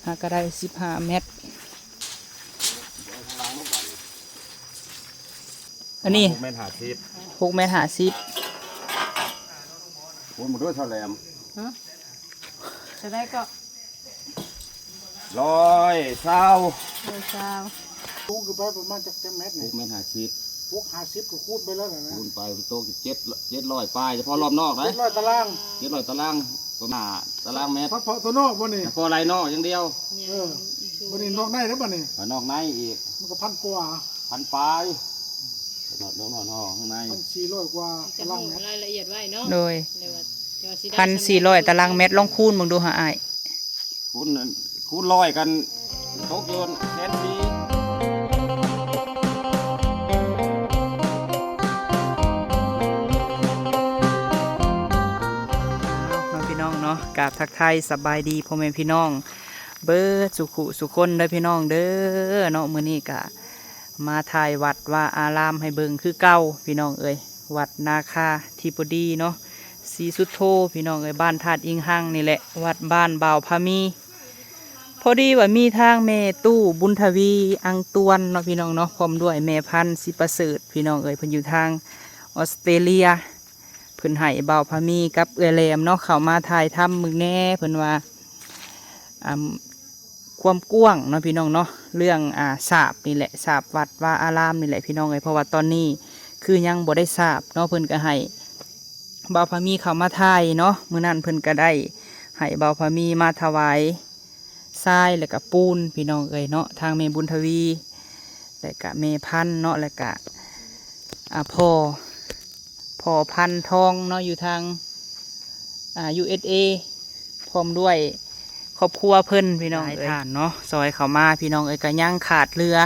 ຫາກະໄດ້ສິບຫ້າແມັດ. ອັນນີ້ຫົກແມັດຫ້າສິບ ຫົກແມັດຫ້າສິບ. ໂອ້ຍ ມາເດີຊາວແຫຼມ ຮະ ເທົ່າໃດກໍ? ຮ້ອຍຊາວ ຮ້ອຍຊາວ. ສູງຂຶ້ນໄປປະມານຈັກ ຈັກແມັດນີ້? ຫົກແມັດຫ້າສິບ ຫົກຫ້າສິບກໍຄູນໄປແລ້ວນະ ຄູນໄປຕົກເຈັດ ເຈັດຮ້ອຍປາຍ ສະເພາະລອບນອກໄດ໋ ເຈັດຮ້ອຍຕາລາງ ເຈັດຮ້ອຍຕາລາງ ປະມານຕາລາງແມັດ ສະເພາະຕົວນອກບໍ່ນີ້? ສະເພາະລາຍນອກຢ່າງດຽວ. ເອີ ບັດນີ້ນອກໃນເດ້ບັດນີ້ ອ່າ ນອກໃນອີກ ມັນກໍພັນກວ່າ ພັນປາຍ ນອກ ນອກ ນອກ ນອກຂ້າງໃນ ພັນສີ່ຮ້ອຍກວ່າຕາລາງແມັດ ລາຍລະອຽດໄວ້ເນາະ. ໂດຍ ແຕ່ວ່າ ແຕ່ວ່າຊິໄດ້ ພັນສີ່ຮ້ອຍຕາລາງແມັດ ລອງຄູນເບິ່ງດູຫາອ້າຍ. ຄູນ ຄູນຮ້ອຍກັນຕົກຢູ່ແສນສີ່. ເນາະ ພີ່ນ້ອງເນາະ ກາບທັກທາຍສະບາຍດີພໍ່ແມ່ພີ່ນ້ອງເບິດສູ່ຄູ່ສູ່ຄົນເດີພີ່ນ້ອງເດີເນາະ. ມື້ນີ້ກະມາຖ່າຍວັດວາອາລາມໃຫ້ເບິ່ງຄືເກົ່າພີ່ນ້ອງເອີຍ ວັດນາຄາທິບໍດີເນາະ ສີສຸດໂທພີ່ນ້ອງເອີຍ ບ້ານທາດອີງຮັງນີ້ແຫຼະ ວັດບ້ານບ່າວພາມີ. ພໍດີວ່າມີທາງແມ່ຕູ້ບຸນທະວີອັງຕວນເນາະພີ່ນ້ອງເນາະ ພ້ອມດ້ວຍແມ່ພັນສີປະເສີດພີ່ນ້ອງເອີຍ ເພິ່ນຢູ່ທາງອອສເຕຣເລຍ ເພິ່ນໃຫ້ບ່າວພາມີກັບເອື້ອຍແຫຼມເນາະ ເຂົ້າມາຖ່າຍທຳເບິ່ງແດ່ ເພິ່ນວ່າ ອ່າ ຄວາມກວ້າງເນາະພີ່ນ້ອງເນາະ ເລື່ອງ ອ່າ ສາບນີ້ແຫຼະ ສາບວັດວາອາລາມນີ້ແຫຼະພີ່ນ້ອງເອີຍ ເພາະວ່າຕອນນີ້ຄືຍັງບໍ່ໄດ້ສາບເນາະ ເພິ່ນກໍໃຫ້ບ່າວພາມີເຂົ້າມາຖ່າຍເນາະ. ມື້ນັ້ນເພິ່ນກໍໄດ້ໃຫ້ບ່າວພາມີມາຖວາຍ ຊາຍ ແລ້ວກະປູນພີ່ນ້ອງເອີຍເນາະ ທາງແມ່ບຸນທະວີ ແລ້ວກະແມ່ພັນເນາະ ແລ້ວກະ ອ່າ ພໍ່ ພໍ່ພັນທອງເນາະ ຢູ່ທາງ ອ່າ ຢູເອສເອ ພ້ອມດ້ວຍຄອບຄົວເພິ່ນພີ່ນ້ອງເອີຍ ຫຼາຍທ່ານເນາະ ຊ່ອຍເຂົ້າມາພີ່ນ້ອງເອີຍ ກະຍັງຂາດເຫຼືອ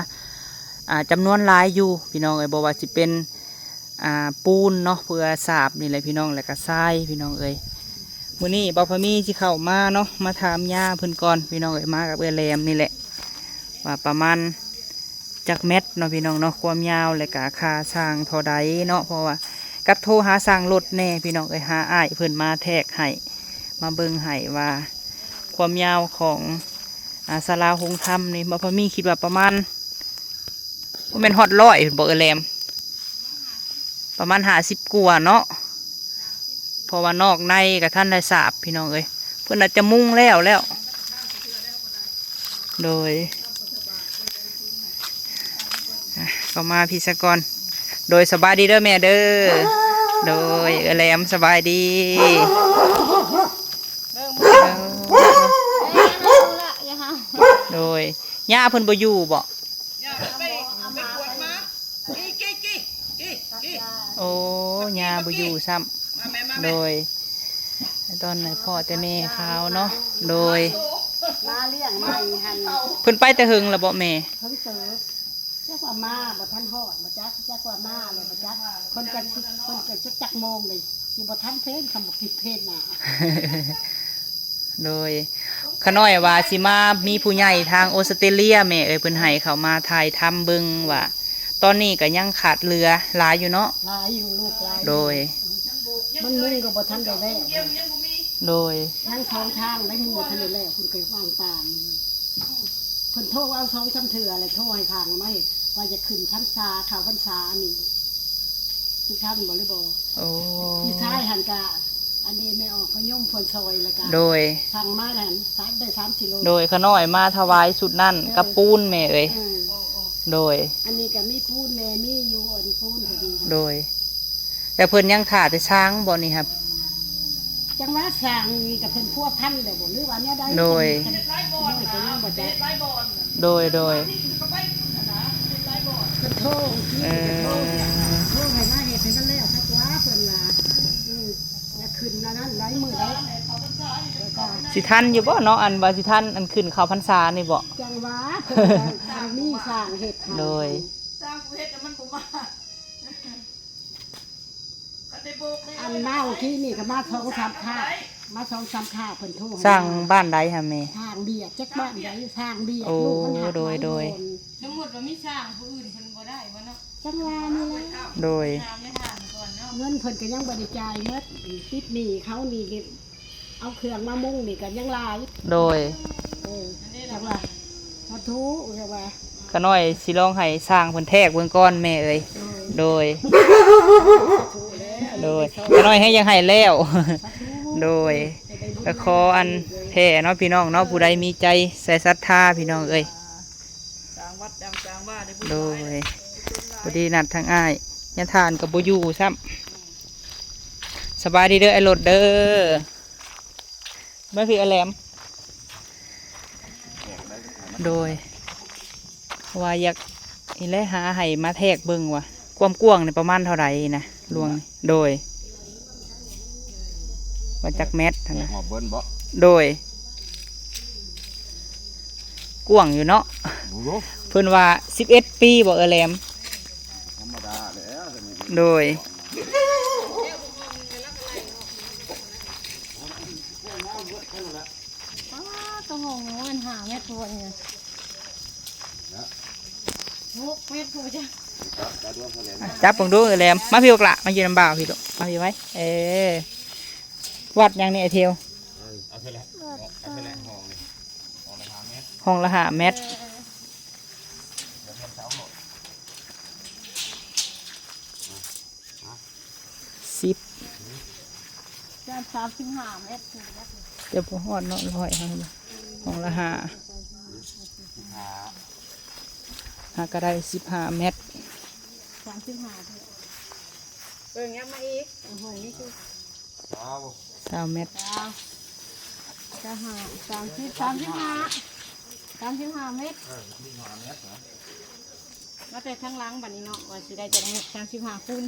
ອ່າ ຈຳນວນຫຼາຍຢູ່ພີ່ນ້ອງເອີຍ ບໍ່ວ່າຊິເປັນ ອ່າ ປູນເນາະ ເພື່ອສາບນີ້ແຫຼະພີ່ນ້ອງ ແລ້ວກະຊາຍພີ່ນ້ອງເອີຍ. ມື້ນີ້ບ່າວພາມີຊິເຂົ້າມາເນາະ ມາຖາມຍ່າເພິ່ນກ່ອນພີ່ນ້ອງເອີຍ ມາກັບເອື້ອຍແຫຼມນີ້ແຫຼະ ວ່າປະມານຈັກແມັດເນາະພີ່ນ້ອງເນາະ ຄວາມຍາວ ແລ້ວກະຄ່າຊ່າງເທົ່າໃດເນາະ ເພາະວ່າກັບໂທຫາຊ່າງລົດແດ່ພີ່ນ້ອງເອີຍ ຫາອ້າຍເພິ່ນມາແທກໃຫ້ ມາເບິ່ງໃຫ້ວ່າຄວາມຍາວຂອງ ອ່າ ສາລາໂຮງທຳນີ້ ບ່າວພາມີຄິດວ່າປະມານ ບໍ່ແມ່ນຮອດຮ້ອຍພຸ້ນບໍ່ເອື້ອຍແຫຼມ? ປະມານຫ້າສິບກວ່າເນາະ ເພາະວ່ານອກໃນກໍທັນໄດ້ສາບພີ່ນ້ອງເອີຍ ເພິ່ນອາດຈະມຸງແລ້ວແລ້ວ. ໂດຍ ອ່ະ ເຂົ້າມາພີ້ສາກ່ອນ. ໂດຍ ສະບາຍດີເດີແມ່ເດີ. ໂດຍ ເອື້ອຍແຫຼມ ສະບາຍດີ. ໂດຍ ຍ່າເພິ່ນບໍ່ຢູ່ບໍ? ໂອ້ ຍ່າບໍ່ຢູ່ຊ້ຳ. ໂດຍ ຕອນນັ້ນພໍ້ແຕ່ແມ່ຂາວເນາະ. ໂດຍ ມາລ້ຽງໃໝ່ຫັ້ນ ເພິ່ນໄປແຕ່ເຫິງແລ້ວບໍແມ່? ເພິ່ນເຕີບ ຈັກວ່າມາບໍ່ທັນຮອດບໍ່ຈັກ ຈັກວ່າມາແລ້ວບໍ່ຈັກ. ເພິ່ນກໍ ເພິ່ນກໍຈັກ ຈັກໂມງເດ້ ຊິບໍ່ທັນເພນ ຄຳບໍ່ກິນເພນນະ. ໂດຍ ຂະນ້ອຍວ່າຊິມາ ມີຜູ້ໃຫຍ່ທາງອົດສະເຕຣເລຍແມ່ເອີຍ ເພິ່ນໃຫ້ເຂົ້າມາຖ່າຍທຳເບິ່ງວ່າ ຕອນນີ້ກໍຍັງຂາດເຫຼືອຫຼາຍຢູ່ເນາະ. ຫຼາຍຢູ່ລູກ ຫຼາຍຢູ່. ໂດຍ ມັນມຸງກໍບໍ່ທັນໄດ້ແລ້ວ. ໂດຍ ຍັງສອງທາງໄດ້ ຍັງບໍ່ທັນໄດ້ແລ້ວ ເພິ່ນກໍວາງປານ. ເພິ່ນໂທເອົາສອງສາມເທື່ອແລ້ວ ໂທໃຫ້ທາງມາເຮັດ ວ່າຈະຂຶ້ນພັນສາ ເຂົ້າພັນສານີ້ ຊິທັນບໍ່ຫຼືບໍ່? ໂອ້ ພີ່ຊາຍຫັ້ນກະ ອັນນີ້ແມ່ອອກມາຍົມເພິ່ນຊ່ອຍແລ້ວກະ ໂດຍ ສັ່ງມານັ້ນ ສາມ ໄດ້ສາມກິໂລ. ໂດຍ ຂະນ້ອຍມາຖວາຍຊຸດນັ້ນ ເອີ ກັບປູນແມ່ເອີຍ. ເອີ ໂດຍ ອັນນີ້ກະມີປູນແດ່ ມີຢູ່ອັນປູນກໍດີ. ໂດຍ ແຕ່ເພິ່ນຍັງຖ້າແຕ່ຊ່າງບໍ່ນີ້ ຫາ ຈັ່ງວ່າຊ່າງນີ້ກໍເພິ່ນພົວພັນແລ້ວບໍ່ ຫຼືວ່າແນວໃດ? ໂດຍ ເພິ່ນ ເພິ່ນ ໂດຍ ໂດຍ ເພິ່ນໂທ ເອີ ໂທໃຫ້ມາເຮັດໃຫ້ມັນແລ້ວຊະກວ່າ ເພິ່ນວ່າ. ອື ຢ່າຂຶ້ນອັນນັ້ນຫຼາຍມື້ໄດ໋. ຊິທັນຢູ່ບໍ່ເນາະ ອັນວ່າຊິທັນ ອັນຂຶ້ນເຂົ້າພັນສານີ້ບໍ່? ຈັ່ງວ່າເພິ່ນວ່າ ມີຊ່າງເຮັດໃຫ້. ໂດຍ ຊ່າງເຮັດແລ້ວມັນບໍ່ມາ. ອັນມາເມື່ອກີ້ນີ້ກໍມາສອງສາມຄາບ ມາສອງສາມຄາບ ເພິ່ນໂທໃຫ້ ຊ່າງບ້ານໃດຫະແມ່? ຊ່າງເບຍ ຈັກບ້ານໃດ ຊ່າງເບຍ. ໂອ້ ລູກມັນຫັກ ໂດຍ ໂດຍ ສົມມຸດວ່າມີຊ່າງຜູ້ອື່ນເພິ່ນບໍ່ໄດ້ບໍ່ເນາະ? ຈັ່ງວ່ານີ້ແຫຼະ. ໂດຍ ຖາມແມ່ທ່ານກ່ອນເນາະ ເງິນເພິ່ນກໍຍັງບໍ່ໄດ້ຈ່າຍໝົດ ຕິດໜີ້ເຂົານີ້. ເອົາເຄື່ອງມາມຸງນີ້ກໍຍັງຫຼາຍ. ໂດຍ. ເອີ ຈັ່ງວ່າ ສາທຸ ຈັ່ງວ່າ ຂ້ານ້ອຍຊິລອງໃຫ້ຊ່າງເພິ່ນແທກເບິ່ງກ່ອນແມ່ເອີຍ. ໂດຍ ໂດຍ ສາທຸແລ້ວ ໂດຍ ຂ້ານ້ອຍໃຫ້ ຢາກໃຫ້ແລ້ວ. ສາທຸ ໂດຍ ກໍຂໍອັນແຜ່ເນາະ ພີ່ນ້ອງເນາະ ຜູ້ໃດມີໃຈໃສ່ສັດທາ ພີ່ນ້ອງເອີຍ. ສ້າງວັດຈັ່ງສ້າງວາໄດ້ບຸນຫຼາຍ. ໂດຍ ພໍດີນັດທາງອ້າຍຍາທ່ານກໍບໍ່ຢູ່ຊ້ຳ. ສະບາຍດີເດີ ອ້າຍໂລດເດີ. ມາພີ້ອ້າຍແຫຼມ. ໂດຍ ວ່າຢາກນີ້ແຫຼະ ຫາໃຫ້ມາແທກເບິ່ງວ່າ ຄວາມກວ້າງນີ້ປະມານເທົ່າໃດນະ ລວງນີ້. ໂດຍ ວ່າຈັກແມັດຫັ້ນນະ. ຮອບເບິ່ນບໍ່? ໂດຍ ກວ້າງຢູ່ເນາະ. ໂອ້ໂຫ ເພິ່ນວ່າສິບເອັດປີບໍ່ ອ້າຍແຫຼມ? ທຳມະດາແຫຼະ. ໂດຍ. ປ້າດ ໂຕຫ້ອງນີ້ມັນຫ້າແມັດກວ່ານີ້ ຫົກແມັດພຸ້ນຈ້ະ. ຈັບເບິ່ງດູແຫຼມ ມາພີ້ລູກຫຼ້າ ມາຢູ່ນຳບ່າວພີ້ລູກ ມາພີ້ໄວ້. ເອີ ວັດຫຍັງນີ້ອ້າຍເທວ? ເອົາເທົ່າໃດ? ເອົາເທົ່າໃດ? ຫ້ອງນີ້ ຫ້ອງລະຫ້າແມັດ ຫ້ອງລະຫ້າແມັດ. ເອີ ດຽວເຮົາເອົາໂລດ. ສິບ ສາມສິບຫ້າແມັດ ຈະບໍ່ຮອດເນາະ ຮ້ອຍເຮົາ ຫ້ອງລະຫ້າ ຫາກໍໄດ້ສິບຫ້າແມັດ. ສາມສິບຫ້າ ເບິ່ງຍັບມາອີກ ຫ້ອງນີ້ຄື ຊາວແມັດ ຊາວ ຊາວຫ້າ ສາມສິບ ສາມສິບຫ້າ ສາມສິບຫ້າແມັດ. ເອີ ສິບຫ້າແມັດນະ. ມາແຕ່ທາງຫຼັງບັດນີ້ເນາະ ວ່າຊິໄດ້ຈັກແມັດ ສາມສິບຫ້າຄູນ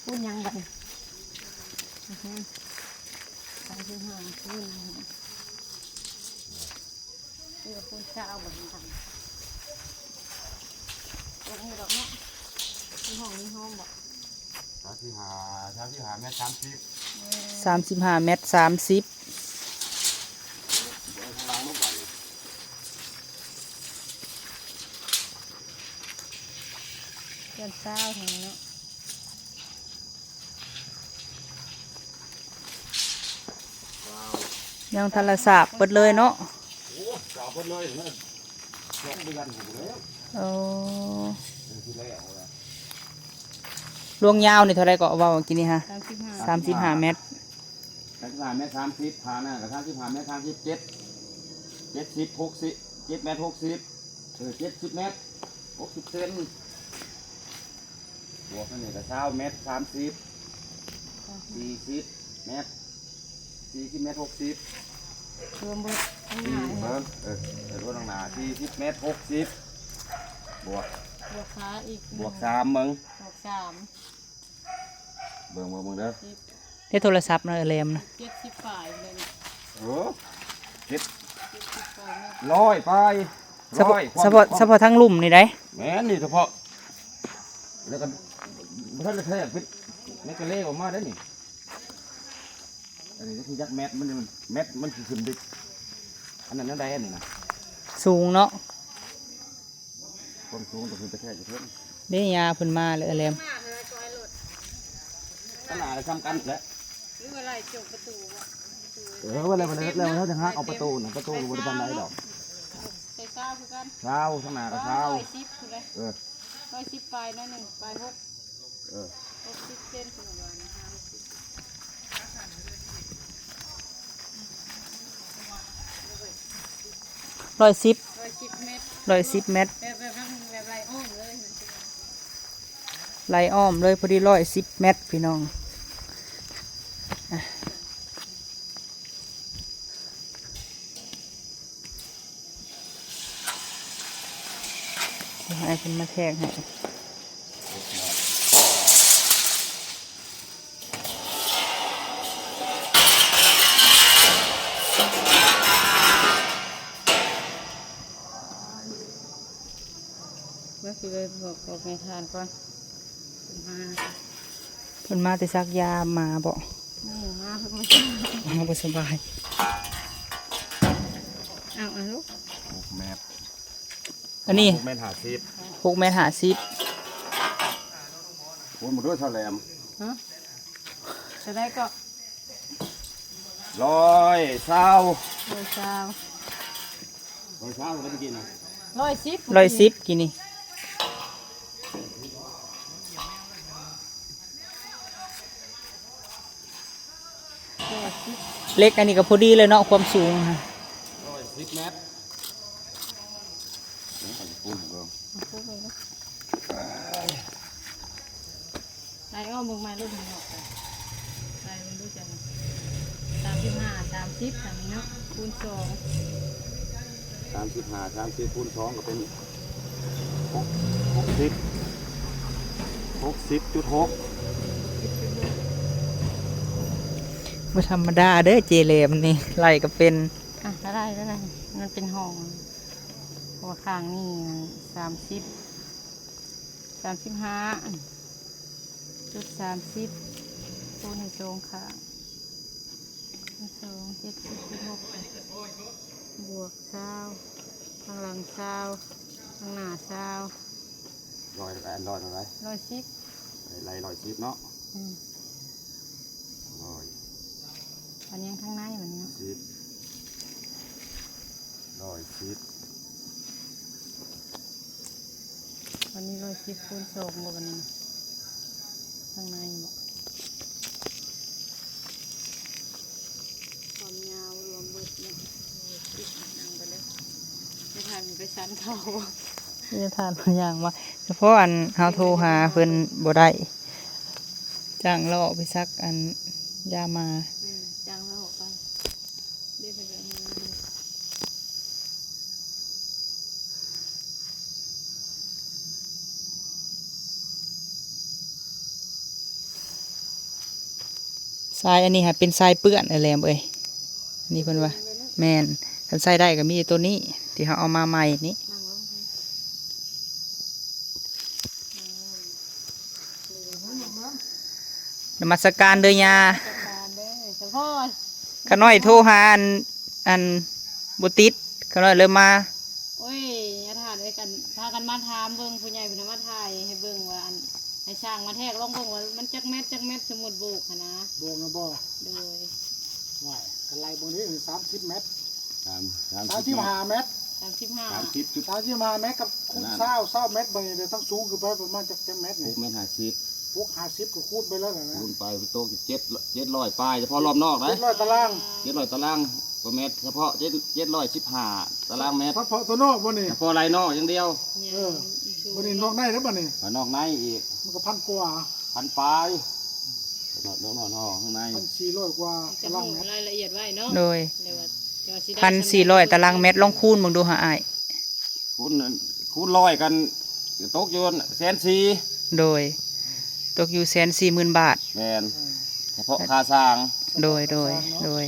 ຄູນຫຍັງບັດນີ້ ອືຮຶ ສາມສິບຫ້າຄູນຫຍັງ ເອີ ຄູນຊາວບັດນີ້ ຕາງນີ້ດອກເນາະ ມີຫ້ອງມີຫ້ອງບໍ່? ສາມສິບຫ້າ ສາມສິບຫ້າແມັດສາມສິບ ເອີ ສາມສິບຫ້າແມັດສາມສິບ. ເຮືອນຊາວຫັ້ນເນາະ ຍັງທັນລະສາບເບິດເລີຍເນາະ. ໂອ້ ສາບເບິດເລີຍເນາະ ສອງເດືອນພຸ້ນແຫຼະ. ໂອ້ ເດືອນທີ່ແລ້ວແຫຼະ. ລວງຍາວນີ້ເທົ່າໃດເກາະ ເວົ້າກີ້ນີ້ຮະ? ສາມສິບຫ້າ ສາມສິບຫ້າແມັດ. ສາມສິບຫ້າແມັດສາມສິບ ຜ່ານນັ້ນກໍສາມສິບຫ້າແມັດສາມສິບ ເຈັດ ເຈັດສິບ ຫົກສິບ ເຈັດແມັດຫົກສິບ ເອີ ເຈັດສິບແມັດ ຫົກສິບເຊັນ ບວກອັນນີ້ກໍຊາວແມັດສາມສິບ ສີ່ສິບແມັດ ສີ່ສິບແມັດ ຫົກສິບ ລວມເບິດທາງໜ້າ ເອີ ເອີ ລວມທາງໜ້າ ສີ່ສິບແມັດ ຫົກສິບ ບວກ ບວກຂາອີກ ບວກສາມເບິ່ງ ບວກສາມ ເບິ່ງ ເບິ່ງ ເບິ່ງເດີ ໃນໂທລະສັບນະ ເອີ ແຫຼມນະ ເຈັດສິບປາຍເລີຍ ໂອ້ ເຈັດ ເຈັດສິບປາຍເນາະ ຮ້ອຍປາຍ ສະເພາະ ສະເພາະ ສະເພາະທາງລຸ່ມນີ້ໃດ໋ ແມ່ນ ນີ້ສະເພາະ ແລ້ວກໍບໍ່ທັນໄດ້ແທກ ເປັນແມັດກະເລອອກມາໄດ້ນີ້ ອັນນີ້ຄືຈັກແມັດ ມັນ ແມັດມັນຊິຂຶ້ນໄປ ອັນນັ້ນແນວໃດ ອັນນີ້ນະ ສູງເນາະ. ຄວາມສູງຕ້ອງຂຶ້ນໄປແທກຢູ່ເທິງ ເດ້ ຍ່າເພິ່ນມາແລ້ວ ແຫຼມ ຂະໜາດສ່ຳກັນແຫຼະ ຫຼືວ່າໄລ່ຈົກປະຕູບໍ່? ເອີ ວ່າແລ້ວ ວ່າແລ້ວ ແລ້ວເຮົາຈະຫາເອົາປະຕູນະ ປະຕູກໍບໍ່ໄດ້ປານໃດດອກ ໃສ່ຊາວຄືກັນ ຊາວ ຂ້າງໜ້າກໍຊາວ ຮ້ອຍສິບພຸ້ນເດ້ ເອີ ຮ້ອຍສິບປາຍໜ້ອຍໜຶ່ງ ປາຍຫົກ ເອີ ຫົກສິບເຊັນ ຮ້ອຍສິບ ຮ້ອຍສິບແມັດ ຮ້ອຍສິບແມັດ ແບບ ແບບ ແບບໄລ່ອ້ອມເລີຍ ໄລ່ອ້ອມເລີຍ ພໍດີຮ້ອຍສິບແມັດ ພີ່ນ້ອງ. ໃຫ້ເພິ່ນມາແທກໃຫ້ ເມື່ອກີ້ໄປບອກ ບອກແມ່ທ່ານກ່ອນ ເພິ່ນມາ ເພິ່ນມາແຕ່ສັກຢາໝາບໍ? ແມ່ນ ມາເພິ່ນມາ ມາບໍ່ສະບາຍ. ເອົາ ເອົາລູກ ຫົກແມັດ ອັນນີ້ຫົກແມັດຫ້າສິບ ຫົກແມັດຫ້າສິບ. ໂອ້ຍ ມາເດີຊາວແຫຼມ ຮະ ເທົ່າໃດເກາະ? ຮ້ອຍຊາວ ຮ້ອຍຊາວ ຮ້ອຍຊາວ ແລ້ວເມື່ອກີ້ນະ ຮ້ອຍສິບ ຮ້ອຍສິບກີ້ນີ້. ເຫຼັກອັນນີ້ກໍພໍດີເລີຍເນາະ ຄວາມສູງ ຮ້ອຍສິບແມັດ. ໄລ່ອອກເບິ່ງໃໝ່ລູກ ໄລ່ເບິ່ງດູຈັ່ງ ສາມສິບຫ້າ ສາມສິບ ທາງນີ້ເນາະ ຄູນສອງ ສາມສິບຫ້າ ສາມສິບ ຄູນສອງ ກໍເປັນ ຫົກ ຫົກສິບ ຫົກສິບຈຸດຫົກ. ບໍ່ທຳມະດາເດີ້ ເຈແຫຼມນີ້ ໄລ່ກໍເປັນ ອ່ະ ໄດ້ ໄດ້ ມັນເປັນຫ້ອງ ເພາະວ່າຂ້າງນີ້ມັນສາມສິບ ສາມສິບຫ້າ ຈຸດສາມສິບ ຄູນໃຫ້ສອງຂ້າງ ສອງ ເຈັດສິບຈຸດຫົກ ບວກຊາວ ທາງຫຼັງຊາວ ທາງໜ້າຊາວ ຮ້ອຍ ອັນຮ້ອຍເທົ່າໃດ? ຮ້ອຍສິບ ໄລ່ ໄລ່ຮ້ອຍສິບເນາະ ອືມ ຮ້ອຍ ອັນຍັງທາງໃນມັນເນາະ ສິບ ຮ້ອຍສິບ ອັນນີ້ຮ້ອຍສິບຄູນສອງບໍ່ ອັນນີ້ ທາງໃນບໍ່ ຄວາມຍາວລວມເບິດເນາະ ສິບ ຫຍັງໄປເລີຍ ໄປທາງໄປຊັ້ນເຂົາ ໄປທາງເຂົາຍ່າງມາ ສະເພາະອັນເຮົາໂທຫາເພິ່ນບໍ່ໄດ້ ຈ້າງເລາະໄປສັກອັນຢາມາ ແມ່ນ ຈ້າງເລາະໄປ ເດ້ ເພິ່ນກໍເອົາມາ ຊາຍອັນນີ້ຫາເປັນຊາຍເປື້ອນ ເອີ ແຫຼມເອີຍ ອັນນີ້ເພິ່ນວ່າ ແມ່ນ ຄັນໃຊ້ໄດ້ກໍມີແຕ່ໂຕນີ້ ທີ່ເຮົາເອົາມາໃໝ່ນີ້. ນະມັດສະການເດີ້ຍ່າ ຂະນ້ອຍໂທຫາອັນ ອັນບໍ່ຕິດ ຂະນ້ອຍເລີຍມາ. ໂອ້ຍ ຍາທ່ານເອີຍ ກັນ ພາກັນມາຖາມເບິ່ງ ຜູ້ໃຫຍ່ເພິ່ນມາຖ່າຍໃຫ້ເບິ່ງວ່າ ອັນ ໃຫ້ຊ່າງມາແທກລອງເບິ່ງວ່າມັນຈັກແມັດ ຈັກແມັດ ສົມມຸດໂບກຫັ້ນນະ ໂບກນະບໍ່? ໂດຍ ຫວາຍ ກໍໄລ່ເບິ່ງນີ້ ສາມສິບແມັດ ສາມ ສາມສິບຫ້າແມັດ ສາມສິບຫ້າ ສາມສິບຈຸດ ສາມສິບຫ້າແມັດກັບຄູນຊາວ ຊາວແມັດ ບັດນີ້ເດ ທັງສູງຂຶ້ນໄປປະມານຈັກ ຈັກແມັດນີ້ ຫົກແມັດຫ້າສິບ ຫົກຫ້າສິບກໍຄູນໄປແລ້ວນະ ຄູນໄປຕົກເຈັດ ເຈັດຮ້ອຍປາຍ ສະເພາະລອບນອກນະ ເຈັດຮ້ອຍຕາລາງ ເຈັດຮ້ອຍຕາລາງແມັດ ສະເພາະເຈັດ ເຈັດຮ້ອຍສິບຫ້າຕາລາງແມັດ ສະເພາະຕົວນອກບໍ່ນີ້ ສະເພາະລາຍນອກຢ່າງດຽວ ເອີ ບັດນີ້ນອກໃນເດ້ ບັດນີ້ ອ່າ ນອກໃນອີກ ມັນກໍພັນກວ່າ ພັນປາຍ ນອກ ນອກ ນອກ ນອກຂ້າງໃນ ພັນສີ່ຮ້ອຍກວ່າຕາລາງແມັດ ລາຍລະອຽດໄວ້ເນາະ ໂດຍ ແຕ່ວ່າ ແຕ່ວ່າຊິໄດ້ ພັນສີ່ຮ້ອຍຕາລາງແມັດ ລອງຄູນເບິ່ງດູຫາອ້າຍ ຄູນ ຄູນຮ້ອຍກັນ ຕົກຢູ່ແສນສີ່ ໂດຍ ຕົກຢູ່ແສນສີ່ໝື່ນບາດ ແມ່ນ ສະເພາະຄ່າສ້າງ ໂດຍ ໂດຍ ໂດຍ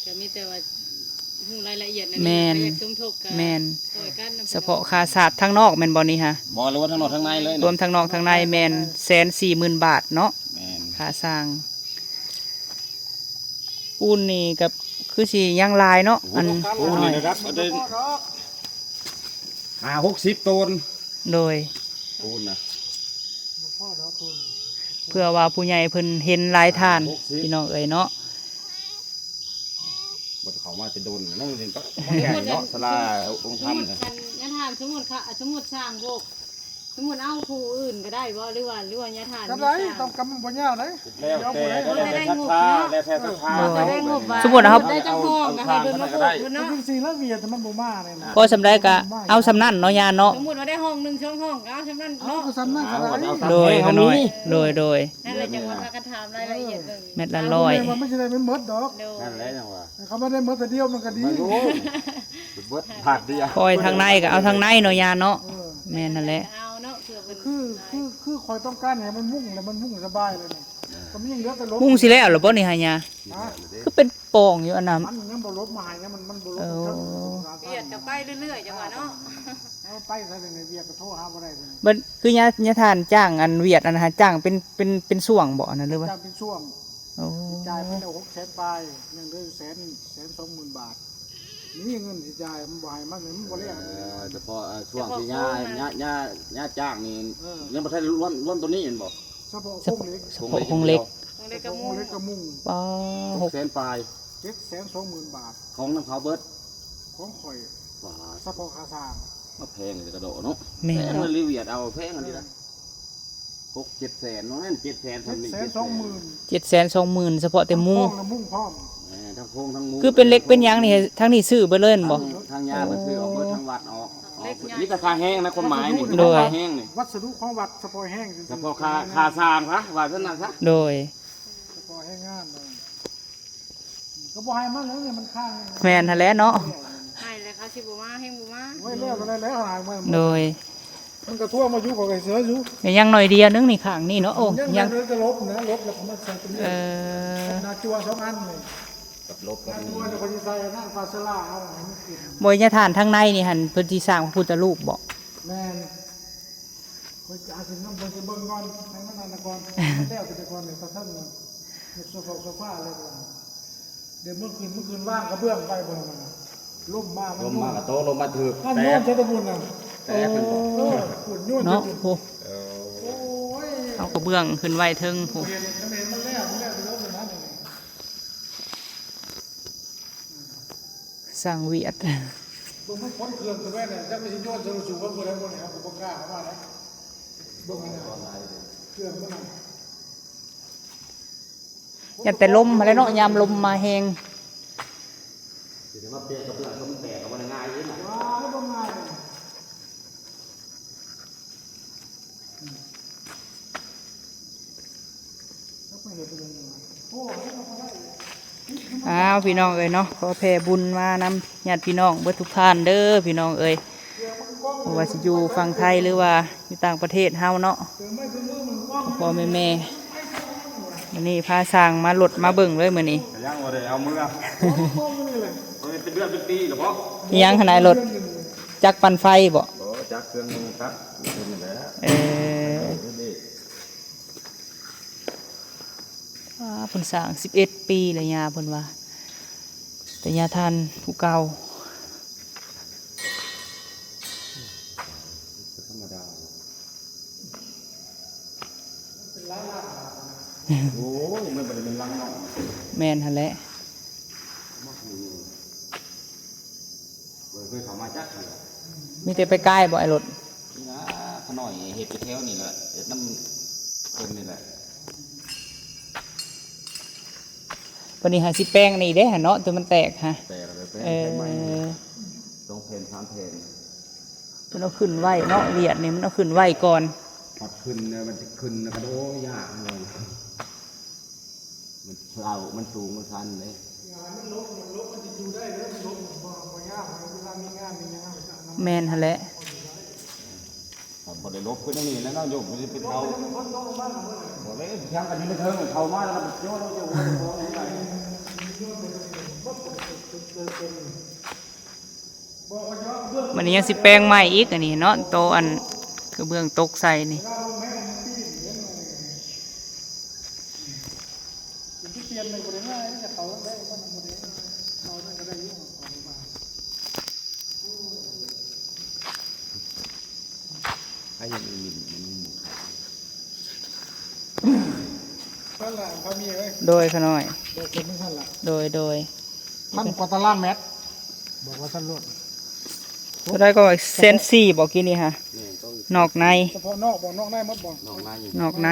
ກໍມີແຕ່ວ່າຮູ້ລາຍລະອຽດນັ້ນ ແມ່ນ ຢາກສົມທົບກັນ ແມ່ນ ຊ່ອຍກັນນຳ ສະເພາະຄ່າສາດທາງນອກແມ່ນບໍ່ນີ້ຫະ? ບໍ່ ລວມທັງນອກທັງໃນເລີຍ ລວມທັງນອກທັງໃນແມ່ນແສນສີ່ໝື່ນບາດເນາະ ແມ່ນ ຄ່າສ້າງ. ປູນນີ້ກໍຄືຊິຍັງຫຼາຍເນາະ ໂອ້ ອັນ ໂອ້ ນີ້ນະຄັບ ອັນນີ້ຫ້າຫົກສິບໂຕນ ໂດຍ ປູນນະ ເພື່ອວ່າຜູ້ໃຫຍ່ເພິ່ນເຫັນຫຼາຍທ່ານ ຫ້າຫົກສິບ ພີ່ນ້ອງເອີຍເນາະ ບໍ່ໄດ້ເຂົ້າມາແຕ່ດົນ ນັ້ນເຫັນປະ ເນາະ ສາລາອົງທຳ ສົມມຸດ ນະ ຄັນ ຍາທ່ານ ສົມມຸດ ສົມມຸດສ້າງໂບກ ສົມມຸດເອົາຜູ້ອື່ນກໍໄດ້ບໍ່ ຫຼືວ່າ ຫຼືວ່າຍາທ່ານ ກໍໄດ້ ມີຊ່າງ ຕ້ອງກຳ ມັນບໍ່ຍາວໃດ ແລ້ວແຕ່ ແລ້ວແຕ່ສັດທາ ແລ້ວແຕ່ສັດທາ ເອີ ສົມມຸດເຮົາ ໄດ້ຈັກຫ້ອງກໍໃຫ້ເພິ່ນມາປູກເພິ່ນເນາະ ຈັ່ງຊີ້ລະ ວຽກມັນບໍ່ມານີ້ນະ ພໍສ່ຳໃດກໍເອົາສ່ຳນັ້ນເນາະ ຍາເນາະ ສົມມຸດວ່າໄດ້ຫ້ອງໜຶ່ງສອງຫ້ອງກໍເອົາສ່ຳນັ້ນເນາະ ເອົາສ່ຳນັ້ນກໍໄດ້ ໂດຍ ເຮົາມີ ໂດຍ ໂດຍ ນັ້ນແຫຼະ ຈັ່ງວ່າພາກັນຖາມລາຍລະອຽດເບິ່ງ ແມັດລະຮ້ອຍ ເອົາ ບໍ່ແມ່ນວ່າມັນຊິໄດ້ເບິດດອກ ໂດຍ ນັ້ນແຫຼະ ຈັ່ງວ່າ ຄັນວ່າໄດ້ເບິດເທື່ອດຽວມັນກໍດີ ມັນໂອ້ ເບິດບາດດຽວ ປ່ອຍທາງໃນກໍເອົາທາງໃນເນາະ ຍາເນາະ ເອີ ແມ່ນຫັ້ນແຫຼະ ເອົາເນາະ ເພື່ອເພິ່ນ ຄື ຄື ຄືຂ້ອຍຕ້ອງການໃຫ້ມັນມຸ້ງ ແລ້ວມັນມຸ້ງສະບາຍເລີຍນີ້ ກໍມີຫຍັງເຫຼືອແຕ່ລົມ ມຸ້ງຊິແລ້ວແລ້ວບໍ່ນີ້ຫະຍາ ຮະ ຄືເປັນປ່ອງຢູ່ອັນນັ້ນ ມັນຍັງບໍ່ລົມມາໃຫ້ ມັນ ມັນບໍ່ລົມ ໂອ້ ມັນເຖິງ ວຽກກໍໄປເລື້ອຍໆ ຈັ່ງວ່າເນາະ ເອົາໄປຊະ ວຽກກໍໂທຫາບໍ່ໄດ້ ບັດຄືຍາ ຍາທ່ານຈ້າງອັນວຽກອັນນັ້ນຫາ ຈ້າງເປັນ ເປັນ ເປັນຊ່ວງບໍ່ ອັນນັ້ນ ຫຼືວ່າ ຈ້າງເປັນຊ່ວງ ໂອ້ ຈ່າຍໄປແລ້ວຫົກແສນປາຍ ຍັງເຫຼືອຢູ່ແສນ ແສນສອງໝື່ນບາດ ມີເງິນຊິຈ່າຍ ມັນບໍ່ໃຫ້ມັນ ມັນບໍ່ແລ້ວ ເອີ ສະເພາະ ເອີ ຊ່ວງທີ່ຍາ ສະເພາະໂຄງນະ ຍາ ຍາ ຍາຈ້າງນີ້ ເອີ ຍັງບໍ່ທັນລວມ ລວມຕົວນີ້ແມ່ນບໍ່? ສະເພາະໂຄງເຫຼັກ ສະເພາະໂຄງເຫຼັກ ໂຄງເຫຼັກ ເຫຼັກກະມຸງ ເຫຼັກກະມຸງ ປາ ຫົກແສນປາຍ ເຈັດແສນສອງໝື່ນບາດ ຂອງນຳເຂົາເບິດ ຂອງຂ້ອຍ ປາ ສະເພາະຄ່າສ້າງ ມາແພງເລີຍກະໂດະເນາະ ແມ່ນ ແພງເນາະ ເລີຍຫວຽດເອົາ ແພງອັນນີ້ນະ ແມ່ນ ຫົກເຈັດແສນເນາະ ນັ້ນເຈັດແສນ ເຈັດແສນສອງໝື່ນ ເຈັດແສນສອງໝື່ນ ສະເພາະແຕ່ມຸງ ທັງໂຄງທັງມຸງພ້ອມ ເອີ ທັງໂຄງທັງມຸງ ຄືເປັນເຫຼັກເປັນຫຍັງນີ້ ທາງນີ້ຊື້ເບິດເລີຍແມ່ນບໍ່? ທາງ ທາງຍາເພິ່ນຊື້ອອກເບິດ ທາງວັດອອກ ອອກເບິດ ມີແຕ່ຄ່າແຮງນະ ຄວາມໝາຍນີ້ ໂດຍ ມີແຕ່ຄ່າແຮງນີ້ ວັດສະດຸຂອງວັດສະເພາະແຮງ ສະເພາະຄ່າ ຄ່າສ້າງຊະ ວ່າຊັ້ນນະຊະ ໂດຍ ສະເພາະແຮງງານເນາະ ກໍບໍ່ໃຫ້ມັນແລ້ວນີ້ ມັນຄ້າງ ແມ່ນຫັ້ນແຫຼະເນາະ ໃຫ້ແລ້ວເຂົາຊິບໍ່ມາ ແຮງບໍ່ມາ ໂອ້ຍ ແລ້ວກໍໄດ້ແລ້ວ ຫາຍມາ ໂດຍ ມັນກໍທົ່ວມາຢູ່ ຂ້ອຍກໍເຊື່ອຢູ່ ຍັງໜ້ອຍດຽວໜຶ່ງນີ້ ຂ້າງນີ້ເນາະ ໂອ້ ຍັງ ຍັງ ເດີນກະຫຼົບນະ ຫຼົບແລ້ວກໍມາໃສ່ຕົງນີ້ ເອີ ໜ້າຈົວສອງອັນນີ້ ກັບຫຼົບກັບໜ້າຈົວ ແລ້ວກໍຊິໃສ່ອັນນັ້ນ ຟາສະລາເອົາໃຫ້ມັນຂຶ້ນ ບໍ່ຍາທ່ານ ທາງໃນນີ້ຫັ້ນ ເພິ່ນຊິສ້າງພະພຸດທະຮູບບໍ່? ແມ່ນ ຂ້ອຍຈະຫາຊິນຳເພິ່ນໄປເບິ່ງກ່ອນ ໃຫ້ມັນນັ້ນນະກ່ອນ ແລ້ວຊິໄປກ່ອນນີ້ ຕາເທິງນັ້ນ ຍົກໂຊຟາ ໂຊຟາເລີຍກ່ອນ ດຽວມື້ຄືນ ມື້ຄືນວາງກະເບື້ອງໄປບໍ່ນັ້ນ ລົມມາ ລົມມາກະໂຕະ ລົມມາຖືກ ມັນໂຍນໃສ່ຕະບຸນນັ້ນ ແຕກ ໂອ້ ໂຍນໃສ່ ເນາະ ໂອ້ ໂອ້ຍ ເອົາກະເບື້ອງຂຶ້ນໄວ້ເທິງພຸ້ນ ເຫັນ ເຫັນມັນແລ້ວ ມັນແລ້ວໄປລົມນັ້ນ ຊ່າງຫວຽດ ເບິ່ງມັນຂົນເຄື່ອງຂຶ້ນໄວ້ນະ ຈັກມັນຊິໂຍນໃສ່ສູງເບິ່ງຜູ້ໃດບໍ່ແລ້ວ ກູບໍ່ກ້າເຂົ້າມານະ ເບິ່ງຫັ້ນນະ ເຄື່ອງມັນນະ ຢ້ານແຕ່ລົມຫັ້ນແຫຼະເນາະ ຍາມລົມມາແຮງ ຊິໄດ້ມາປ່ຽນກະເບື້ອງ ມັນແຕກກໍບໍ່ໄດ້ງ່າຍເດ້ນະ ວ້າຍ ບໍ່ງ່າຍ ອ້າວ ພີ່ນ້ອງເອີຍເນາະ ຂໍແຜ່ບຸນມານຳຍາດພີ່ນ້ອງເບິດທຸກທ່ານເດີພີ່ນ້ອງເອີຍ ບໍ່ວ່າຊິຢູ່ຝັ່ງໄທ ຫຼືວ່າຢູ່ຕ່າງປະເທດເຮົາເນາະ ພໍ່ໆແມ່ໆ ມື້ນີ້ພາຊ່າງມາລົດມາເບິ່ງເລີຍມື້ນີ້ ກໍຍັງບໍ່ໄດ້ເອົາເມືອ ເປັນເດືອນເປັນປີແລ້ວບໍ່? ອີຫຍັງຫັ້ນນາ ລົດຈັກປັ່ນໄຟບໍ່? ບໍ່ ຈັກເຄື່ອງມືຕັດ ເອີ ເອີ ເອີ ອ່າ ເພິ່ນສ້າງສິບເອັດປີແລ້ວ ຍ່າເພິ່ນວ່າ ແຕ່ຍ່າທ່ານຜູ້ເກົ່າ ບໍ່ທຳມະດາ ໂອ້ຍ ມັນບໍ່ໄດ້ແມ່ນຫຼັງນ້ອຍ ແມ່ນຫັ້ນແຫຼະ ບໍ່ເຄີຍເຂົ້າມາຈັກເທື່ອ ມີແຕ່ໄປກາຍບໍ່ ໄອ້ລົດ ນີ້ນະ ຂະນ້ອຍເຮັດຢູ່ແຖວນີ້ແຫຼະ ເຮັດນຳເພິ່ນນີ້ແຫຼະ ບັດນີ້ຫາຊິແປງນີ້ເດ້ຫັ້ນເນາະ ຕົວມັນແຕກຫະ ແຕກແລ້ວ ແປງ ເອີ ແປງໃໝ່ ສອງແຜ່ນ ສາມແຜ່ນ ເພິ່ນເອົາຂຶ້ນໄວ້ເນາະ ຫວຽດນີ້ມັນເອົາຂຶ້ນໄວ້ກ່ອນ ຮອດຂຶ້ນແລ້ວມັນຈະຂຶ້ນແລ້ວກໍ ໂອ້ ຍາກເລີຍ ມັນເຊົາ ມັນສູງ ມັນຊັນເດ້ ມັນຫຼົບ ມັນຫຼົບ ມັນຊິຢູ່ໄດ້ເດີ ມັນຫຼົບ ມັນບໍ່ ບໍ່ຍາກ ເວລາມີງານມີຫຍັງ ເຮົາກໍຈະນຳ ແມ່ນຫັ້ນແຫຼະ ຖ້າບໍ່ໄດ້ຫຼົບຄືແນວນີ້ແລ້ວເນາະ ໂຍມ ມັນຊິເປັນເສົາ ບໍ່ໄດ້ ທຽງກັນຢູ່ໃນເທິງ ເຂົ້າມາແລ້ວມັນໂຍນລົງ ໂຍນລົງ ໂຍນລົງ ມື້ນີ້ຍັງຊິແປງໃໝ່ອີກ ອັນນີ້ເນາະ ໂຕະອັນກະເບື້ອງຕົກໃສ່ນີ້ ໃຫ້ຍັງອີກ ມັນມີໝູ່ ນັ້ນແຫຼະ ພໍ່ແມ່ເອີຍ ໂດຍ ຂະນ້ອຍ ໂດຍ ໂດຍ ໂດຍ ພັນກວ່າຕາລາງແມັດ ບອກວ່າຊັ້ນໂລດ ເທົ່າໃດກໍ ແສນສີ່ ບໍ່ກີ້ນີ້ຫະ ແມ່ນ ຕ້ອງ ນອກໃນ ສະເພາະນອກບໍ່ ນອກໃນໝົດບໍ່ ນອກໃນ ນອກໃນ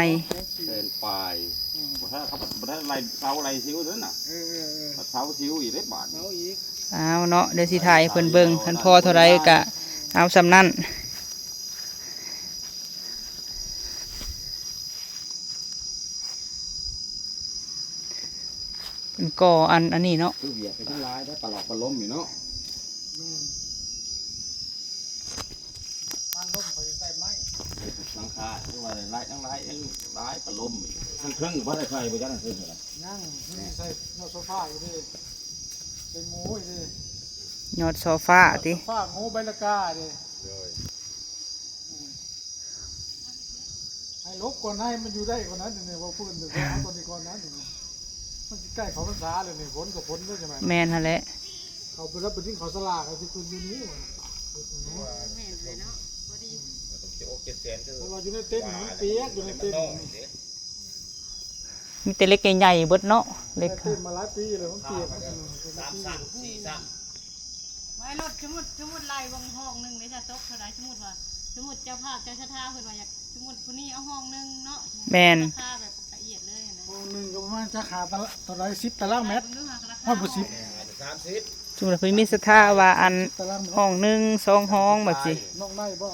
ແສນປາຍ ອືມ ບໍ່ທັນ ບໍ່ທັນໄລ່ເສົາໄລ່ສິວເດີນະ ເອີ ເອີ ເອີ ເສົາສິວອີກເດ້ບາດ ເສົາອີກ ອ້າວເນາະ ດຽວຊິຖ່າຍໃຫ້ເພິ່ນເບິ່ງ ຄັນພໍເທົ່າໃດກະເອົາສ່ຳນັ້ນ ເປັນກໍອັນ ອັນນີ້ເນາະ ຄືຫວຽດໄປທັງຫຼາຍໄດ້ ປະຫຼອກປະຫຼົມນີ້ເນາະ ແມ່ນ ປະຫຼົມໄປໃສ່ໄມ້ ຫຼັງຄາ ຄືວ່າຫຼາຍ ທັງຫຼາຍ ຫຼາຍປະຫຼົມ ທາງເທິງບໍ່ໄດ້ໃສ່ ບໍ່ຈັກທາງເທິງເທົ່າໃດ ຍັງ ຍັງໃສ່ຍອດໂຊຟາຢູ່ເດ້ ໃສ່ໂງຢູ່ເດ້ ຍອດໂຊຟາຕິ ໂຊຟາໂງໃບລະກາເດ້ ໂດຍ ໃຫ້ຫຼົບກ່ອນ ໃຫ້ມັນຢູ່ໄດ້ກ່ອນນະ ດຽວນີ້ເວົ້າພື້ນ ດຽວເອົາຕົວນີ້ກ່ອນນະ ດຽວນີ້ ມັນຊິໃກ້ເຂົ້າພັນສາແລ້ວນີ້ ຝົນກໍຝົນເດ້ ໃຊ່ໄໝ? ແມ່ນຫັ້ນແຫຼະ ເຂົ້າໄປແລ້ວໄປດິນເຂົ້າສາລາກໍຊິຂຶ້ນຢູ່ນີ້ ແມ່ນແຫຼະເນາະ ພໍດີ ເຈັດແສນ ເພາະວ່າຢູ່ໃນເຕັນມັນປຽກ ຢູ່ໃນເຕັນ ມັນເນາະ ເດ້. ມີແຕ່ເຫຼັກໃຫຍ່ໆເບິດເນາະ ເຫຼັກ ໃສ່ເຕັມມາຫຼາຍປີແລ້ວ ມັນປຽກ ສາມຊັ້ນ ສີ່ຊັ້ນ ໄວ້ລົດ ສົມມຸດ ສົມມຸດໄລ່ເບິ່ງຫ້ອງໜຶ່ງເດ້ ຈະຕົກເທົ່າໃດ? ສົມມຸດວ່າ ສົມມຸດເຈົ້າພາບ ເຈົ້າສັດທາ ເພິ່ນວ່າຢາກ ສົມມຸດຜູ້ນີ້ເອົາຫ້ອງໜຶ່ງເນາະ ແມ່ນ ລາຄາແບບລະອຽດເລີຍຫັ້ນນະ ຫ້ອງໜຶ່ງກໍປະມານຈັກ ຫ້າຕາລາງ ເທົ່າໃດ ສິບຕາລາງແມັດ ໄລ່ເບິ່ງດູຫາລາຄາ ຮອດບໍ່ ສິບ ສາມສິບ ສົມມຸດວ່າເພິ່ນມີສັດທາວ່າ ອັນ ສິບຕາລາງແມັດ ຫ້ອງໜຶ່ງ ສອງຫ້ອງແບບຊີ້ ນອກໃນບໍ່?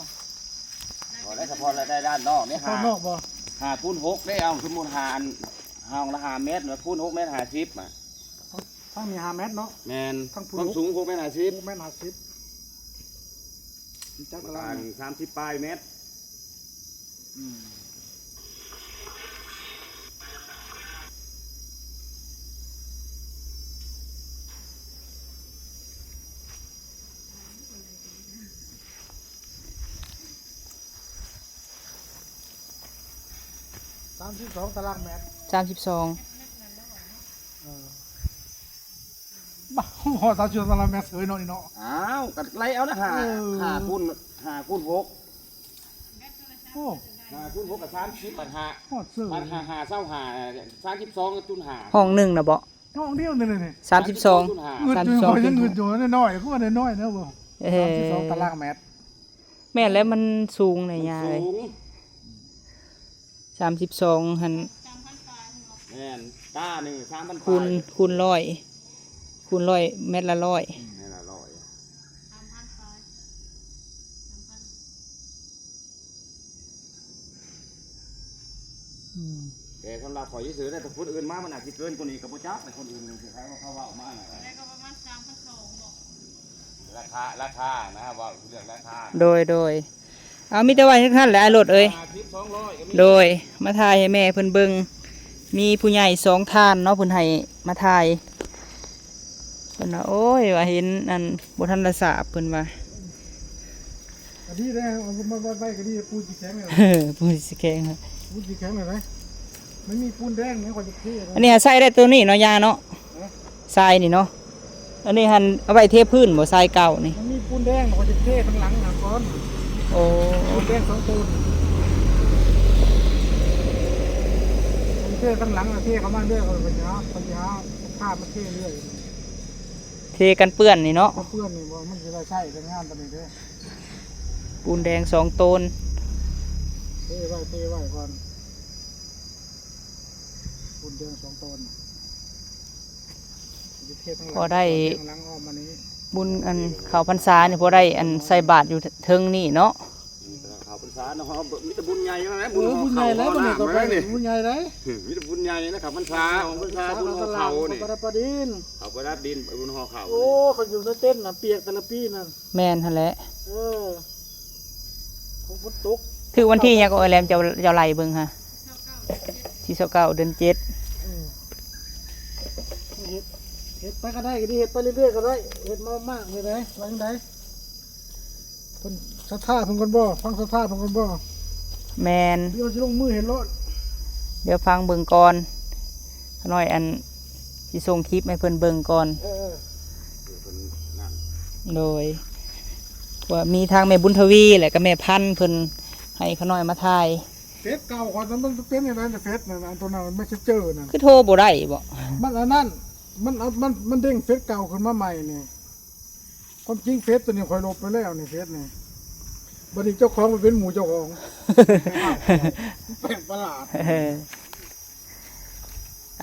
ບໍ່ໄດ້ ສະເພາະລາຍດ້ານນອກເດ້ ສະເພາະນອກບໍ່? ຫ້າ ຫ້າຄູນຫົກເດ້ ເອົາ ສົມມຸດຫ້າ ອັນ ຫ້ອງລະຫ້າແມັດ ຄູນຫົກແມັດຫ້າສິບ ອະ ທາງນີ້ຫ້າແມັດເນາະ ແມ່ນ ທາງພຸ້ນ ຄວາມສູງຫົກແມັດຫ້າສິບ ຫົກແມັດຫ້າສິບ ຈັກຕາລາງແມັດ ປະມານສາມສິບປາຍແມັດ ອືມ ສາມສິບສອງຕາລາງແມັດ ສາມສິບສອງ ເອີ ບ້າ ຮອດສາມສິບສອງຕາລາງແມັດເສີຍເນາະນີ້ເນາະ ອ້າວ ກໍໄລ່ເອົານະ ຫ້າ ເອີ ຫ້າຄູນ ຫ້າຄູນຫົກ ໂອ້ ຫ້າຄູນຫົກກໍສາມສິບ ບັດຫ້າ ຮອດເສີຍ ບັດຫ້າ ຫ້າ ຊາວຫ້າ ສາມສິບສອງຈຸດຫ້າ ຫ້ອງໜຶ່ງນະເບາະ ຫ້ອງດຽວນີ້ ສາມສິບສອງ ເງິນ ສາມສິບສອອງ ເງິນຢູ່ນ້ອຍໆ ຄືວ່ານ້ອຍໆເນາະ ເອີ ສາມສິບສອງຕາລາງແມັດ ແມ່ນແລ້ວ ມັນສູງນະ ມັນສູງ ຍາເອີຍ ສາມສິບສອງຫັ້ນ ແມ່ນ ຕາໜຶ່ງສາມພັນ ຄູນ ປາຍ ຄູນຮ້ອຍ ຄູນຮ້ອຍ ແມັດລະຮ້ອຍ ແມັດລະຮ້ອຍ ອືມ ແຕ່ສຳລັບຂ້ອຍຊື່ໆ ແຕ່ຄົນອື່ນມາ ມັນອາດຊິເກີນກວ່ານີ້ກໍບໍ່ຈັກ ແຕ່ຄົນອື່ນທີ່ເຂົາ ເຂົາເວົ້າມານະ ໄດ້ກໍປະມານສາມພັນສອງເນາະ ລາຄາ ລາຄານະ ເວົ້າເລື່ອງລາຄາ ໂດຍ ໂດຍ ເອົາ ມີແຕ່ວ່າຈັ່ງຊັ້ນແຫຼະ ອ້າຍໂລດເອີຍ ຫ້າສິບ ສອງຮ້ອຍກໍມີ ໂດຍ ມາຖ່າຍໃຫ້ແມ່ເພິ່ນເບິ່ງ ມີຜູ້ໃຫຍ່ສອງທ່ານເນາະ ເພິ່ນໃຫ້ມາຖ່າຍ ເພິ່ນວ່າ ໂອ້ຍ ວ່າເຫັນອັນບໍ່ທັນລະສາບ ເພິ່ນວ່າ ອັນນີ້ໄດ້ ເອົາມາໄວ້ ໄວ້ກໍດີ ປູນຊິແຂງແລ້ວ ເອີ ປູນຊິແຂງ ປູນຊິແຂງແລ້ວໄດ໋ ມັນມີປູນແດງນີ້ ຂ້ອຍຈະເທ ອັນນີ້ຫາໃສ່ໄດ້ ໂຕນີ້ເນາະ ຍ່າເນາະ ຮະ ຊາຍນີ້ເນາະ ອັນນີ້ຫັ້ນເອົາໄວ້ເທພື້ນບໍ່ ຊາຍເກົ່ານີ້ ມັນມີປູນແດງ ຂ້ອຍຈະເທທາງຫຼັງຫັ້ນກ່ອນ ໂອ້ ປູນແດງສອງໂຕນີ້ ເທທາງຫຼັງ ເທເຂົ້າມາເລື້ອຍ ຂ້ອຍຊິຫາ ຂ້ອຍຊິຫາ ພາມາເທເລື້ອຍ ເທກັນເປື້ອນນີ້ເນາະ ກັນເປື້ອນນີ້ບໍ່ ມັນຊິໄດ້ໃຊ້ໄດ້ງາມປານນີ້ເດ້ ປູນແດງສອງໂຕນ ເທໄວ້ ເທໄວ້ກ່ອນ ປູນແດງສອງໂຕນ ຊິເທທາງຫຼັງ ພໍໄດ້ ທາງຫຼັງອ້ອມມານີ້ ບຸນອັນເຂົ້າພັນສານີ້ ພໍໄດ້ອັນໃສ່ບາດຢູ່ເທິງນີ້ເນາະ. ເຂົ້າພັນສາເນາະ ເຮົາມີແຕ່ບຸນໃຫຍ່ເທົ່ານັ້ນແຫຼະ ເອີ ບຸນຫໍ່ເຂົ້າ ບຸນໃຫຍ່ແລ້ວ ເຂົ້າໜ້າ ບັດນີ້ກໍ ມາແລ້ວນີ້ ບຸນໃຫຍ່ໄດ໋ ມີແຕ່ບຸນໃຫຍ່ນະ ເຂົ້າພັນສາ ອອກພັນສາ ບຸນຫໍ່ເຂົ້ານີ້ ເຂົ້າປະດັບດິນ ເຂົ້າປະດັບດິນ ບຸນຫໍ່ເຂົ້າ ໂອ້ ຄັນຢູ່ໃນເຕັນນະ ປຽກແຕ່ລະປີນັ້ນ ແມ່ນຫັ້ນແຫຼະ ເອີ ຝົນຕົກ ຖືກວັນທີຫຍັງກໍ ເອີ ແຫຼມ ເຈົ້າ ເຈົ້າໄລ່ເບິ່ງຫາ ທີຊາວເກົ້າ ເດືອນເຈັດ ເອີ ເຮັດ ເຮັດໄປກໍໄດ້ ກໍດີ ເຮັດໄປເລື້ອຍໆກໍໄດ້ ເຮັດມາມາກເລີຍໄດ໋ ວ່າຈັ່ງໃດ? ເພິ່ນສັດທາເພິ່ນກ່ອນບໍ່? ຟັງສັດທາເພິ່ນກ່ອນບໍ່? ແມ່ນ ດຽວຊິລົງມືເຮັດໂລດ ດຽວຟັງເບິ່ງກ່ອນ ຂ້ານ້ອຍອັນ ຊິສົ່ງຄລິບໃຫ້ເພິ່ນເບິ່ງກ່ອນ ເອີ ເອີ ໂດຍ ວ່າມີທາງແມ່ບຸນທະວີ ແລະກໍແມ່ພັນ ເພິ່ນໃຫ້ຂ້ານ້ອຍມາຖ່າຍ ເຟສເກົ່າຂ້ອຍນັ້ນມັນເປັນຈັ່ງໃດເຟສນັ້ນ ອັນໂຕນັ້ນແມັດເຊັນເຈີນັ້ນ ຄືໂທບໍ່ໄດ້ບໍ? ມັນອັນນັ້ນ ມັນເອົາ ມັນ ມັນເດ້ງເຟສເກົ່າຂຶ້ນມາໃໝ່ນີ້ ຄວາມຈິງເຟສໂຕນີ້ຂ້ອຍລົບໄປແລ້ວນີ້ ເຟສນີ້ ບັດນີ້ເຈົ້າຂອງໄປເປັນໝູ່ເຈົ້າຂອງ ແປກປະຫຼາດ ເອີ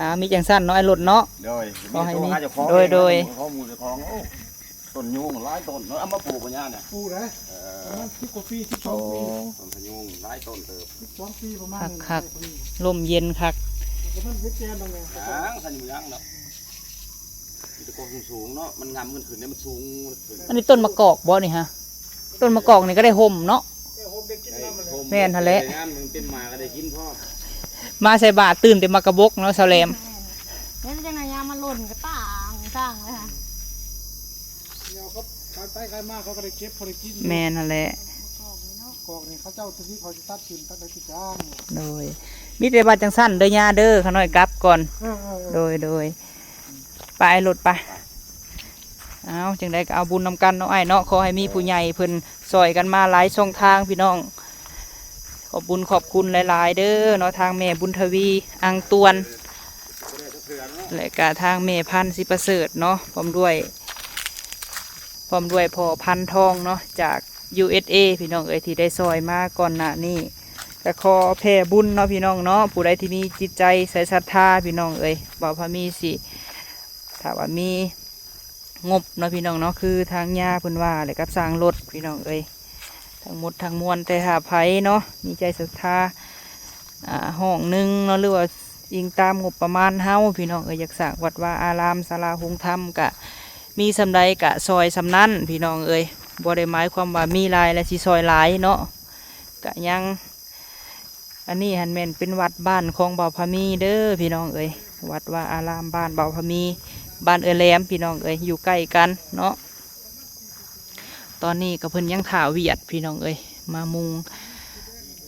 ອ່າ ມີຈັ່ງຊັ້ນເນາະ ອ້າຍລົດເນາະ ໂດຍ ຂໍໃຫ້ມີ ໂດຍ ໂດຍ ຂໍ້ມູນເຈົ້າຂອງ ໂອ້ ຕົ້ນຍູງຫຼາຍຕົ້ນເນາະ ເອົາມາປູກບັນຍານີ້ ປູກໄດ໋ ເອີ ປະມານສິບກວ່າປີ ສິບສອງປີ ໂອ້ ຕົ້ນຍູງຫຼາຍຕົ້ນເຕີບ ສິບສອງປີປະມານ ຄັກໆ ລົມເຢັນຄັກ ມັນເຮັດແກ່ນດອກແມ່ ຫຍັງ ຄັນບໍ່ຫຍັງດອກ ມີແຕ່ກໍສູງໆເນາະ ມັນງາມເງິນຂຶ້ນເດ້ ມັນສູງ ມັນຂຶ້ນ ອັນນີ້ຕົ້ນມະກອກບໍ່ນີ້ຫະ? ຕົ້ນມະກອກນີ້ກໍໄດ້ຮົ່ມເນາະ ໄດ້ຮົ່ມ ແມ່ນຫັ້ນແຫຼະ ໄດ້ງາມ ເປັນໝາກກໍໄດ້ກິນພໍ ມາໃສ່ບາດຕື່ມແຕ່ໝາກກະບົກເນາະ ສາວແຫຼມ ແມ່ນ ແມ່ນຈັ່ງໃດຍາມມັນຫຼົ່ນກໍຕ່າງຕ່າງເລີຍຫະ ດຽວເຂົາຂາຍໄປຂາຍມາເຂົາກໍໄດ້ເກັບພໍໄດ້ກິນ ແມ່ນຫັ້ນແຫຼະ ມະກອກນີ້ເນາະ ກອກນີ້ເຂົາເຈົ້າ ໂຕນີ້ເຂົາຊິຕັດຖິ້ມ ຕັດໄດ້ຄືກັນ ໂດຍ ມີແຕ່ວ່າຈັ່ງຊັ້ນເດີ ຍ່າເດີ ຂ້ານ້ອຍກັບກ່ອນ ເອີ ເອີ ເອີ ໂດຍ ໂດຍ ໄປລົດໄປ ເອົາ ຈັ່ງໃດກໍເອົາບຸນນຳກັນເນາະ ອ້າຍເນາະ ຂໍໃຫ້ມີຜູ້ໃຫຍ່ເພິ່ນຊ່ອຍກັນມາຫຼາຍຊ່ອງທາງ ພີ່ນ້ອງ ຂອບບຸນຂອບຄຸນຫຼາຍໆເດີເນາະ ທາງແມ່ບຸນທະວີ ອັງຕວນ ແລະກະທາງແມ່ພັນ ສີປະເສີດເນາະ ພ້ອມດ້ວຍ ພ້ອມດ້ວຍພໍ່ພັນທອງເນາະ ຈາກ ຢູເອສເອ ພີ່ນ້ອງເອີຍ ທີ່ໄດ້ຊ່ອຍມາກ່ອນໜ້ານີ້ ກະຂໍແຜ່ບຸນເນາະ ພີ່ນ້ອງເນາະ ຜູ້ໃດທີ່ມີຈິດໃຈໃສ່ສັດທາ ພີ່ນ້ອງເອີຍ ບ່າວພາມີຊິ ຖ້າວ່າມີງົບເນາະ ພີ່ນ້ອງເນາະ ຄືທາງຍາເພິ່ນວ່າ ແລະກັບສ້າງລົດ ພີ່ນ້ອງເອີຍ ທັງໝົດທັງມວນ ແຕ່ຖ້າໃຜເນາະ ມີໃຈສັດທາ ອ່າ ຫ້ອງໜຶ່ງເນາະ ຫຼືວ່າອີງຕາມງົບປະມານເຮົາ ພີ່ນ້ອງເອີຍ ຢາກສ້າງວັດວາອາລາມ ສາລາໂຮງທຳ ກະມີສ່ຳໃດກະຊ່ອຍສ່ຳນັ້ນ ພີ່ນ້ອງເອີຍ ບໍ່ໄດ້ໝາຍຄວາມວ່າມີຫຼາຍແລ້ວຊິຊ່ອຍຫຼາຍເນາະ ກະຍັງ ອັນນີ້ຫັ້ນແມ່ນເປັນວັດບ້ານຂອງບ່າວພາມີເດີ ພີ່ນ້ອງເອີຍ ວັດວາອາລາມບ້ານບ່າວພາມີ ບ້ານເອື້ອຍແຫຼມ ພີ່ນ້ອງເອີຍ ຢູ່ໃກ້ກັນເນາະ. ຕອນນີ້ກໍເພິ່ນຍັງຖ້າວຽດ ພີ່ນ້ອງເອີຍ ມາມຸງ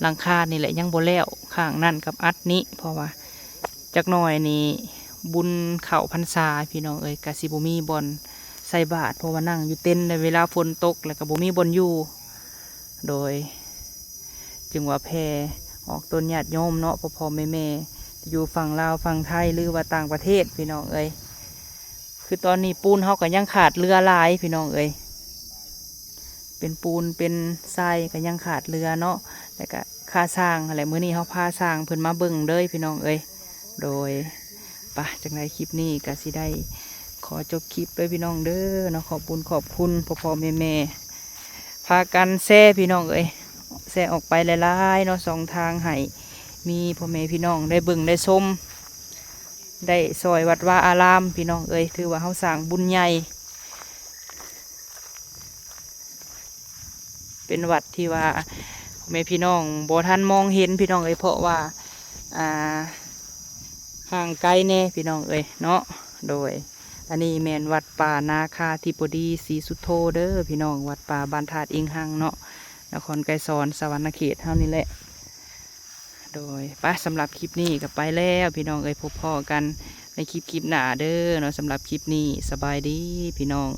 ຫຼັງຄານີ້ແຫຼະ ຍັງບໍ່ແລ້ວ ຂ້າງນັ້ນກັບອັດນີ້ ເພາະວ່າຈັກໜ້ອຍນີ້ບຸນເຂົ້າພັນສາ ພີ່ນ້ອງເອີຍ ກະຊິບໍ່ມີບ່ອນໃສ່ບາດ ເພາະວ່ານັ່ງຢູ່ເຕັນ ແລະເວລາຝົນຕົກ ແລ້ວກໍບໍ່ມີບ່ອນຢູ່ ໂດຍ ຈຶ່ງວ່າແຜ່ອອກຕົນຍາດໂຍມເນາະ ພໍ່ໆແມ່ໆ ຢູ່ຝັ່ງລາວ ຝັ່ງໄທ ຫຼືວ່າຕ່າງປະເທດ ພີ່ນ້ອງເອີຍ ຄືຕອນນີ້ປູນເຮົາກໍຍັງຂາດເຫຼືອຫຼາຍ ພີ່ນ້ອງເອີຍ ເປັນປູນເປັນຊາຍກໍຍັງຂາດເຫຼືອເນາະ ແລ້ວກໍຄ່າຊ່າງຫັ້ນແຫຼະ ມື້ນີ້ເຮົາພາຊ່າງເພິ່ນມາເບິ່ງເດີ ພີ່ນ້ອງເອີຍ ໂດຍ ປະ ຈັ່ງໃດຄລິບນີ້ກໍຊິໄດ້ຂໍຈົບຄລິບເດີ ພີ່ນ້ອງເດີເນາະ ຂອບບຸນຂອບຄຸນພໍ່ໆແມ່ໆ ພາກັນແຊ ພີ່ນ້ອງເອີຍ ແຊອອກໄປຫຼາຍໆເນາະ ຊ່ອງທາງໃຫ້ມີພໍ່ແມ່ພີ່ນ້ອງໄດ້ເບິ່ງໄດ້ຊົມ ໄດ້ຊ່ອຍວັດວາອາລາມ ພີ່ນ້ອງເອີຍ ຖືວ່າເຮົາສ້າງບຸນໃຫຍ່ ເປັນວັດທີ່ວ່າພໍ່ແມ່ພີ່ນ້ອງບໍ່ທັນມອງເຫັນ ພີ່ນ້ອງເອີຍ ເພາະວ່າ ອ່າ ຫ່າງໄກແດ່ ພີ່ນ້ອງເອີຍເນາະ ໂດຍ ອັນນີ້ແມ່ນວັດປ່ານາຄາທິບໍດີສີສຸດໂທເດີ ພີ່ນ້ອງ ວັດປ່າບ້ານທາດອິງຮັງເນາະ ນະຄອນໄກສອນ ສະຫວັນນະເຂດເຮົານີ້ແຫຼະ ໂດຍ ປະ ສຳລັບຄລິບນີ້ກໍໄປແລ້ວ ພີ່ນ້ອງເອີຍ ພົບພໍ້ກັນໃນຄລິບ ຄລິບໜ້າເດີເນາະ ສຳລັບຄລິບນີ້ ສະບາຍດີ ພີ່ນ້ອງ.